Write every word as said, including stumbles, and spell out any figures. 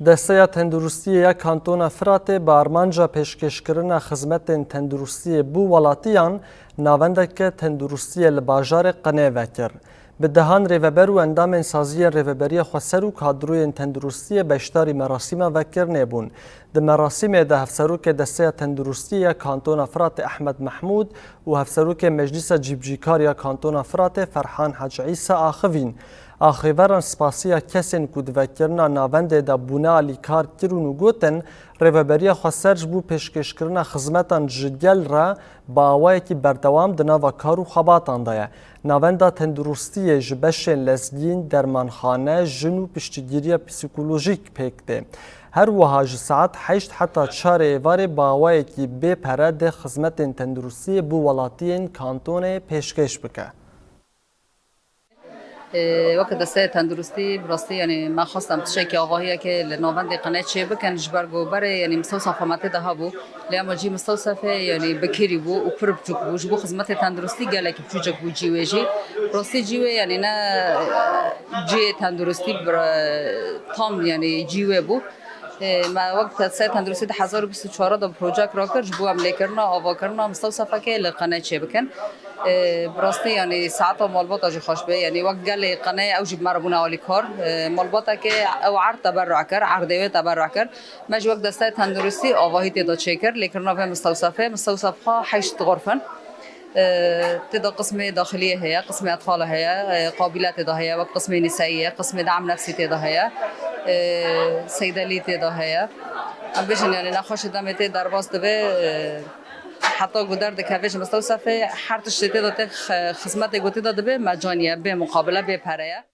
Desteya Tenduristiyê ya Kantona Firatê bi armanca pêşkêşkirina xizmetên tenduristiyê bo welatiyan navendeke tenduristiyê li bajarê Qenê vekir. Bi dehan rêveber û endamên saziyên Rêveberiya Xweser û kadroyên tenduristiyê beşdarî merasîma vekirinê bûn. Di merasîmê de Hevserokê Desteya Tenduristiyê ya Kantona Firatê Ehmed Mehmûd û Hevserokê Meclîsa Cîbicîkar ya Kantona Firatê Ferhan Hec Îsa axivîn. Axêveran spasiya kesên ku di vekirina navendê de bûne alîkar kirin û gotin, Rêveberiya Xweser ji bo pêşkêşkirina xizmetan ji gel re bi awayekî berdewam di nava kar û xebatan de ye. Navenda tenduristiyê ji beşên lezgîn, dermanxane, jin û piştgiriya psîkolojîk pêk tê. Her wiha ji saet heşt heta çarê êvarê bi awayekî bê pere dê xizmetên tenduristiyê bo welatiyên kantonê pêşkêş bike. Ee, weke desteyê tenduristî, bi rastî, yanî me xwest em tiştekî avahiyekê li navendê Qenê çê bikin, ji ber ku berê, yanî mistewsefa me tê de hebû, lê ema cî mistewsefê, yanî bikirî bû û pir biçûk bû. Ji bo xizmetê tenduristî gelekî biçûcek bû cî wê jî. Bi rastî cî wê, yanî ne cihê tenduristî bir, tam, yanî cî wê bû. Ê, me wek te-, ser tenduristî di hezar û bîst û çar de projek rakir, ji bo em lêkirina avakirina mistewsefekê li Qenê çê bikin. Ê, bi rastî, yanî saeta malbata jî xweş be, yanî wek gelê Qenê ew jî bi me re bûne alîkar. Ê, malbateke ew erd teberû kir, erdê wê teberû kir. Me jî wek desteyê tenduristî avahî tê de çêkir, lêkirina vê mistewsefê, mistewsefxa heşt xurf in. Tê de qismê daxiliyê heye, qismê etfala heye, qabîle tê de heye, wek qismê nîseyî ye, qismê deam nefsî tê de heye, seydelî tê de heye. Em bêjin, yanî nexweşê demê tê derbas dibe, heta ku derdikeve ji mistewsefê, her tiştê tê de tê, xizmetê ku tê de dibe mecanî ye, bê muqabile, bê pere ye.